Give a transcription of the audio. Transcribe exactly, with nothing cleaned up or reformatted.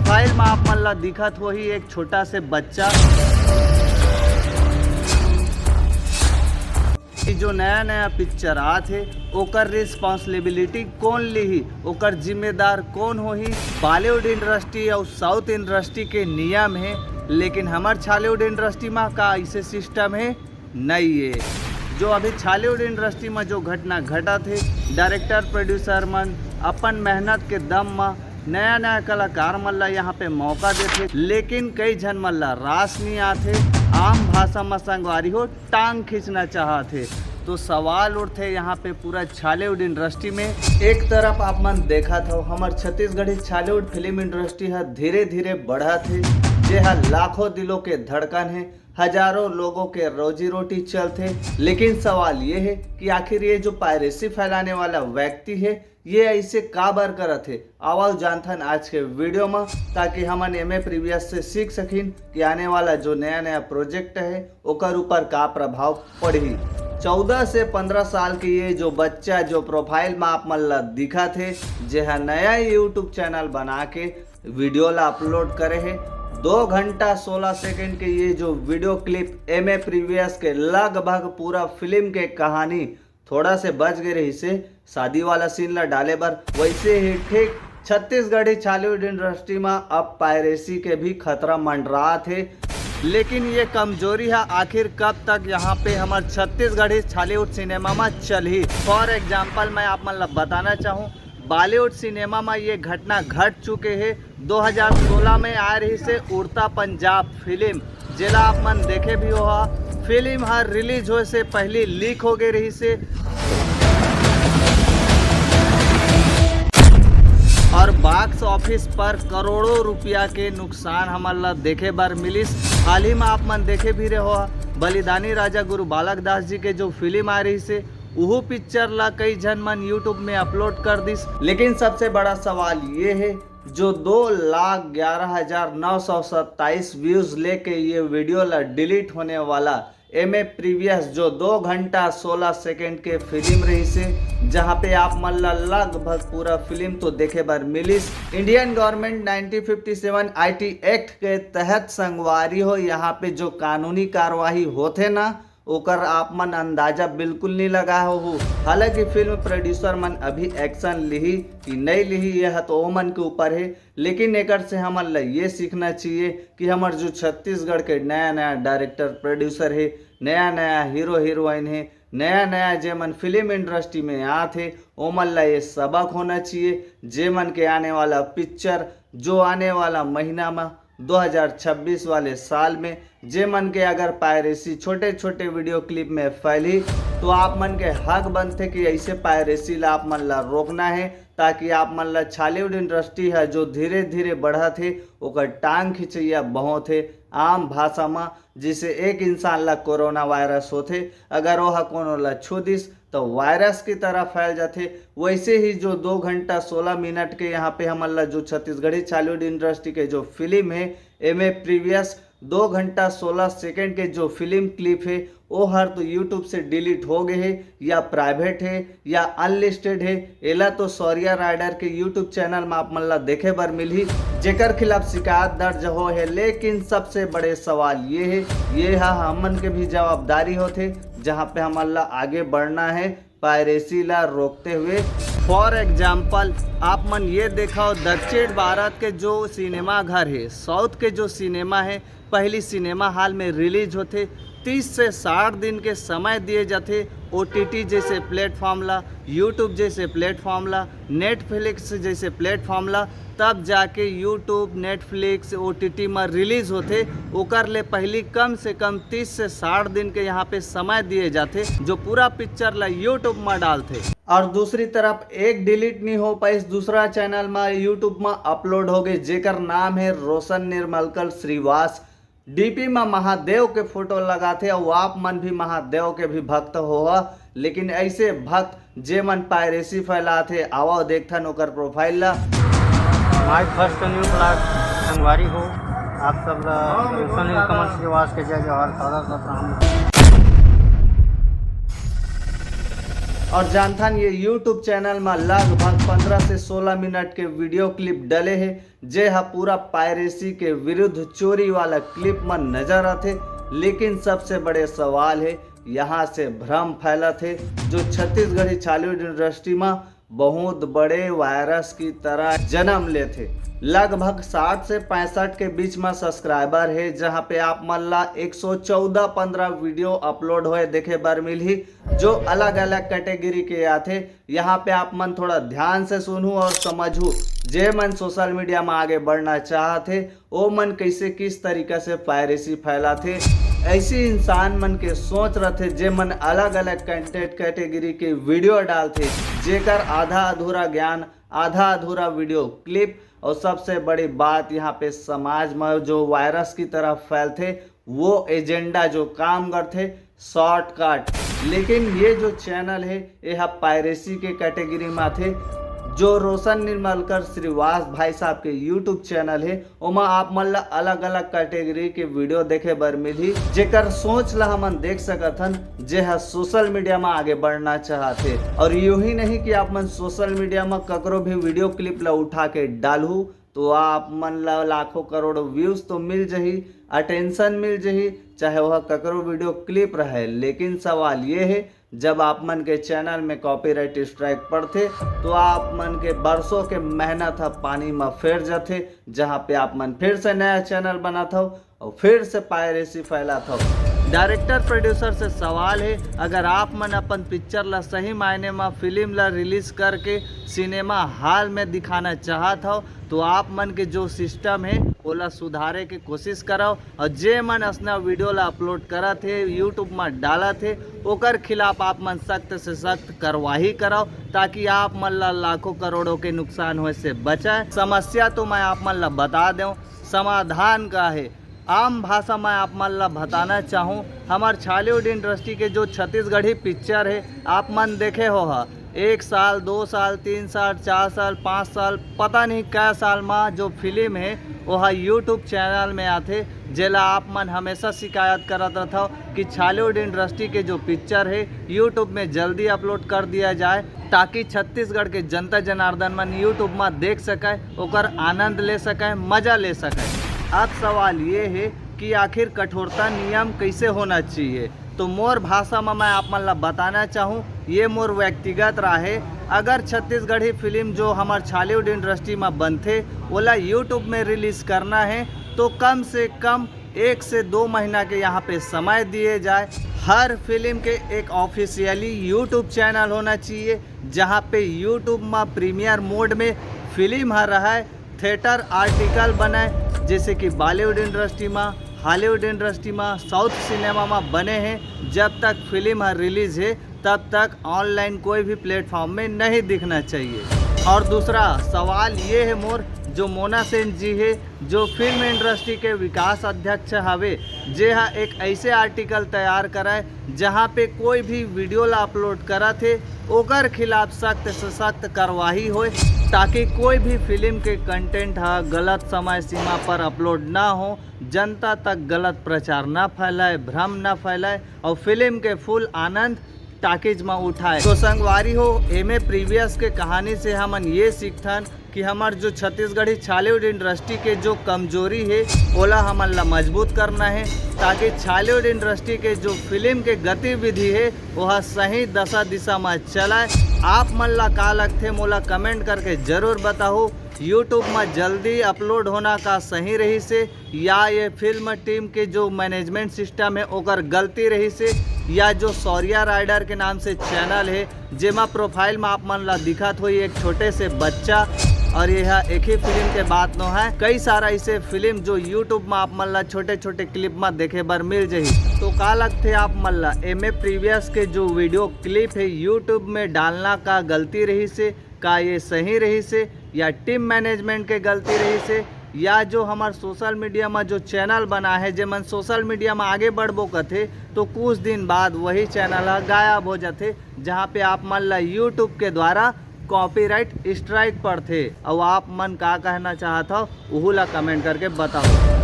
File में आप मन ला दिखत होही एक छोटा से बच्चा। ये जो नया नया पिक्चर आत हे, ओकर रिस्पॉन्सिबिलिटी कौन लिही, ओकर जिम्मेदार कौन होही? बॉलीवुड इंडस्ट्री और साउथ इंडस्ट्री के नियम हे, लेकिन हमर छॉलीवुड इंडस्ट्री में का ऐसे सिस्टम हे? नहीं है। जो अभी छॉलीवुड इंडस्ट्री में जो घटना घटत हे, डायरेक्टर प्रोड्यूसर मन अपन मेहनत के दम में नया नया कलाकार मन ला यहाँ पे मौका देथे, लेकिन कई झन मन ला रास नहीं आथे। आम भाषा में संगवारी हो, टांग खींचना चाहत हे। तो सवाल उठथे यहाँ पे पूरा छॉलीवुड इंडस्ट्री में। एक तरफ आप मन देखत हो, हमर छत्तीसगढ़ी छॉलीवुड फिल्म इंडस्ट्री ह धीरे धीरे बढ़त हे, जे ह लाखों दिलों के धड़कन हे, हजारों लोगों के रोजी रोटी चलथे। लेकिन सवाल ये है कि आखिर ये जो पायरेसी फैलाने वाला व्यक्ति है, ये ऐसे काबर करत हे? आवा जानथन आज के वीडियो में, ताकि हमन एमे प्रीवियस से सीख सकिन कि आने वाला जो नया नया प्रोजेक्ट है, ओकर ऊपर का प्रभाव पड़ही। चौदह से पंद्रह साल के ये जो बच्चा, जो प्रोफाइल में आप मन ला दिखत हे, जे हा नया यूट्यूब चैनल बना के वीडियो ला अपलोड करे हे, दो घंटा सोलह सेकंड के ये जो वीडियो क्लिप, एमे प्रीवियस के लगभग पूरा फिल्म के कहानी थोड़ा से बच गए रहिसे शादी वाला सीन ला डाले बर। वैसे ही ठीक छत्तीसगढ़ी छॉलीवुड इंडस्ट्री में अब पायरेसी के भी खतरा मंडरात हे। लेकिन ये कमजोरी है, आखिर कब तक यहाँ पे हमर छत्तीसगढ़ी छॉलीवुड सिनेमा में चलही? फॉर एग्जाम्पल, मैं आप मन ला बताना चाहूँ, बॉलीवुड सिनेमा में ये घटना घट चुके हे। दो हज़ार सोलह में आ रहिसे उड़ता पंजाब फिल्म, जेला आप मन देखे भी होहा। फिल्म हर रिलीज होए से पहली लीक हो गए रहिसे और बॉक्स ऑफिस पर करोड़ों रुपया के नुकसान हमन ला देखे बर मिलिस। हाल ही में आप मन देखे भी रहे होहा, बलिदानी राजा गुरु बालक दास जी के जो फिल्म आ रहिसे, उहू पिक्चर ला कई झन मन यूट्यूब में अपलोड कर दिस। लेकिन सबसे बड़ा सवाल ये है, जो दो लाख ग्यारह हजार नौ सौ सत्ताईस व्यूज लेके ये वीडियो ला डिलीट होने वाला, एमे प्रीवियस जो दो घंटा सोलह सेकंड के फिल्म रहिसे, जहाँ पे आप मन ला लगभग पूरा फिल्म तो देखे बर मिलिस। Indian government nineteen fifty seven IT act के तहत, संगवारी हो, यहाँ पे जो कानूनी कार्यवाही होथे ना, ओकर आप मन अंदाजा बिल्कुल नहीं लगा होहू। हालांकि फिल्म प्रोड्यूसर मन अभी एक्शन लिही कि नहीं लिही, यह तो ओमन के ऊपर है। लेकिन एकर से हमन ला ये सीखना चाहिए कि हमर जो छत्तीसगढ़ के नया नया डायरेक्टर प्रोड्यूसर है, नया नया हीरो हीरोइन है, नया नया जेमन फिल्म इंडस्ट्री में आत है, ओमन ला ये सबक होना चाहिए। जेमन के आने वाला पिक्चर, जो आने वाला महीना में दो हज़ार छब्बीस वाले साल में, जे मन के अगर पायरेसी छोटे छोटे वीडियो क्लिप में फैलही, तो आप मन के हक बनथे कि ऐसे पायरेसी ला आप मन ला रोकना है, ताकि आप मन ला छॉलीवुड इंडस्ट्री है जो धीरे धीरे बढ़त है, ओकर टांग खिंचैया बहुत है। आम भाषा में, जैसे एक इंसान ला कोरोना वायरस होथे, अगर वह कोनो ला छू दिस, तो वायरस की तरह फैल जाथे। वैसे ही जो दो घंटा सोलह मिनट के यहाँ पे हमन ला जो छत्तीसगढ़ी छॉलीवुड इंडस्ट्री के जो फिल्म है, एमे प्रीवियस दो घंटा सोलह सेकंड के जो फिल्म क्लिप है, वो हर तो यूट्यूब से डिलीट हो गए है, या प्राइवेट है, या अनलिस्टेड है। एला तो शौर्या राइडर के यूट्यूब चैनल में आप मन ला देखे बर मिलही, जेकर खिलाफ शिकायत दर्ज हो है। लेकिन सबसे बड़े सवाल ये है, ये हा हमन के भी जवाबदारी होथे, जहाँ पे हमन ला आगे बढ़ना है पायरेसी ला रोकते हुए। फॉर एग्जाम्पल, आप मन ये देखो, दक्षिण भारत के जो सिनेमा घर है, साउथ के जो सिनेमा है, पहली सिनेमा हॉल में रिलीज होथे, तीस से साठ दिन के समय दिए जाथे ओटीटी जैसे प्लेटफॉर्म ला, यूट्यूब जैसे प्लेटफॉर्म ला, नेटफ्लिक्स जैसे प्लेटफॉर्म ला, तब जाके यूट्यूब, नेटफ्लिक्स, ओटीटी में रिलीज होथे। ओकर ले पहली कम से कम तीस से साठ दिन के यहाँ पे समय दिए जाथे, जो पूरा पिक्चर ला यूट्यूब में डालथे। और दूसरी तरफ एक डिलीट नहीं हो पाइस, दूसरा चैनल में यूट्यूब में अपलोड हो गए, जेकर नाम है रोशन निर्मलकर श्रीवास। डीपी में महादेव के फोटो लगाथे, और आप मन भी महादेव के भी भक्त हो, लेकिन ऐसे भक्त जे मन पायरेसी फैलाथे, आवा देखथन ओकर प्रोफाइल ला। माय फर्स्ट न्यू ब्लॉग संगवारी हो, आप सब ला रोशन नीलकमल श्रीवास के जय जोहार, सादर सलाम। और जानथन, ये YouTube चैनल में लगभग पंद्रह से सोलह मिनट के वीडियो क्लिप डले हे, जे ह पूरा पायरेसी के विरुद्ध चोरी वाला क्लिप में नजर आथे। लेकिन सबसे बड़े सवाल हे, यहाँ से भ्रम फैलत हे, जो छत्तीसगढ़ी छॉलीवुड इंडस्ट्री में बहुत बड़े वायरस की तरह जन्म लेथे। लगभग साठ से पैंसठ के बीच में सब्सक्राइबर हे, जहां पे आप मन ला एक सौ चौदह पंद्रह वीडियो अपलोड होए देखे बर मिलही, जो अलग-अलग कैटेगरी के आथे। यहाँ पे आप मन थोड़ा ध्यान से सुनहू और समझहू, जे मन सोशल मीडिया में आगे बढ़ना चाहत हे, ओ मन कैसे किस तरीका से पायरेसी फैलाथे। ऐसी इंसान मन के सोच रथे, जे मन अलग-अलग कंटेंट कैटेगरी के वीडियो डालथे, जेकर आधा अधूरा ज्ञान, आधा अधूरा वीडियो क्लिप, और सबसे बड़ी बात, यहाँ पे समाज में जो वायरस की तरह फैलथे, वो एजेंडा जो काम करथे, शॉर्टकट। लेकिन ये जो चैनल हे, ये ह पायरेसी के कैटेगरी में आथे। जो रोशन निर्मलकर श्रीवास भाई साहब के YouTube चैनल हे, ओमा आप मन ला अलग-अलग कैटेगरी के वीडियो देखे बर मिलही, जेकर सोच ला हमन देख सकत हन, जे ह सोशल मीडिया में आगे बढ़ना चाहत हे। और यूं ही नहीं कि आप मन सोशल मीडिया में ककरो भी वीडियो क्लिप ला उठा के डालहू, तो आप मन ला लाखों करोड़ों व्यूज तो मिल जही, अटेंशन मिल जही, चाहे वह ककरो वीडियो क्लिप रहे। लेकिन सवाल ये हे, जब आप मन के चैनल में कॉपीराइट स्ट्राइक पड़थे, तो आप मन के बरसों के मेहनत ह पानी में फेर जाथे, जहाँ पे आप मन फिर से नया चैनल बनात हव और फिर से पायरेसी फैलात हव। डायरेक्टर प्रोड्यूसर से सवाल हे, अगर आप मन अपन पिक्चर ला सही मायने में फिल्म ला रिलीज करके सिनेमा हॉल में दिखाना चाहत हव, तो आप मन के जो सिस्टम हे, ओला सुधारे के कोशिश करव। और जे मन असना वीडियो ला अपलोड करत हे, YouTube में डालत हे, ओकर खिलाफ आप मन सख्त से सख्त कार्रवाई करव, ताकि आप मन ला लाखों करोड़ों के नुकसान होए से बचाए। समस्या तो मैं आप मन ला बता देव, समाधान का हे, आम भाषा में आप मन ला बताना चाहूँ, हमर छॉलीवुड इंडस्ट्री के जो छत्तीसगढ़ी पिक्चर हे, आप मन देखे हो हा, एक साल, दो साल, तीन साल, चार साल, पाँच साल, पता नहीं कै साल मा जो फिल्म हे, ओहा YouTube चैनल में आथे, जेला आप मन हमेशा शिकायत करत रथव कि छॉलीवुड इंडस्ट्री के जो पिक्चर हे, YouTube में जल्दी अपलोड कर दिया जाए, ताकि छत्तीसगढ़ के जनता जनार्दन मन YouTube मा देख सके, ओकर आनंद ले सके, मजा ले सके। अब सवाल ये हे कि आखिर कठोरता नियम कैसे होना चाहिए? तो मोर भाषा में मैं आप मन ला बताना चाहूँ, ये मोर व्यक्तिगत राय हे। अगर छत्तीसगढ़ी फिल्म जो हमर छॉलीवुड इंडस्ट्री में बनथे, ओला YouTube में रिलीज करना हे, तो कम से कम एक से दो महीना के यहाँ पे समय दिए जाए। हर फिल्म के एक ऑफिशियली YouTube चैनल होना चाहिए, जहाँ पे YouTube में प्रीमियर मोड में फिल्म ह रहे, थिएटर आर्टिकल बने, जैसे कि बॉलीवुड इंडस्ट्री में, हॉलीवुड इंडस्ट्री में, साउथ सिनेमा में बने हे। जब तक फिल्म ह रिलीज हे, तब तक ऑनलाइन कोई भी प्लेटफॉर्म में नहीं दिखना चाहिए। और दूसरा सवाल ये हे मोर, जो मोना सेन जी हे, जो फिल्म इंडस्ट्री के विकास अध्यक्ष हवे, जे हा एक ऐसे आर्टिकल तैयार करे, जहाँ पे कोई भी वीडियो ला अपलोड करत हे, ओकर खिलाफ सख्त से सख्त कार्रवाई होए, ताकि कोई भी फिल्म के कंटेंट हा गलत समय सीमा पर अपलोड ना हो, जनता तक गलत प्रचार ना फैलाए, भ्रम ना फैलाए और फिल्म के फुल आनंद टाकीज में उठाए। तो संगवारी हो, एमे प्रीवियस के कहानी से हमन ये सीखथन कि हमर जो छत्तीसगढ़ी छॉलीवुड इंडस्ट्री के जो कमजोरी हे, ओला हमन ला मजबूत करना हे, ताकि छॉलीवुड इंडस्ट्री के जो फिल्म के गतिविधि हे, ओहा सही दशा दिशा में चलाए। आप मन ला का लगथे, मोला कमेंट करके जरूर बताहू। YouTube में जल्दी अपलोड होना का सही रहिस हे, या ये फिल्म टीम के जो मैनेजमेंट सिस्टम हे, ओकर गलती रहिस हे, या जो शौर्या राइडर के नाम से चैनल हे, जेमा प्रोफाइल में आप मन ला दिखत होही एक छोटे से बच्चा, और ये हा एक ही फिल्म के बात नो है, कई सारा ऐसे फिल्म जो YouTube में आप मन ला छोटे छोटे क्लिप में देखे बर मिल जही। तो का लगथे आप मन ला, एमे प्रीवियस के जो वीडियो क्लिप हे YouTube में डालना का गलती रहिस हे, का ये सही रहिस हे, या टीम मैनेजमेंट के गलती रहिस हे, या जो हमर सोशल मीडिया में जो चैनल बना हे, जेमन सोशल मीडिया में आगे बढ़बो कथे, तो कुछ दिन बाद वही चैनल ह गायब हो जाथे, जहाँ पे आप मन ला YouTube के द्वारा कॉपीराइट स्ट्राइक पड़थे। अउ आप मन का कहना चाहत हव, उहू ला कमेंट करके बताओ।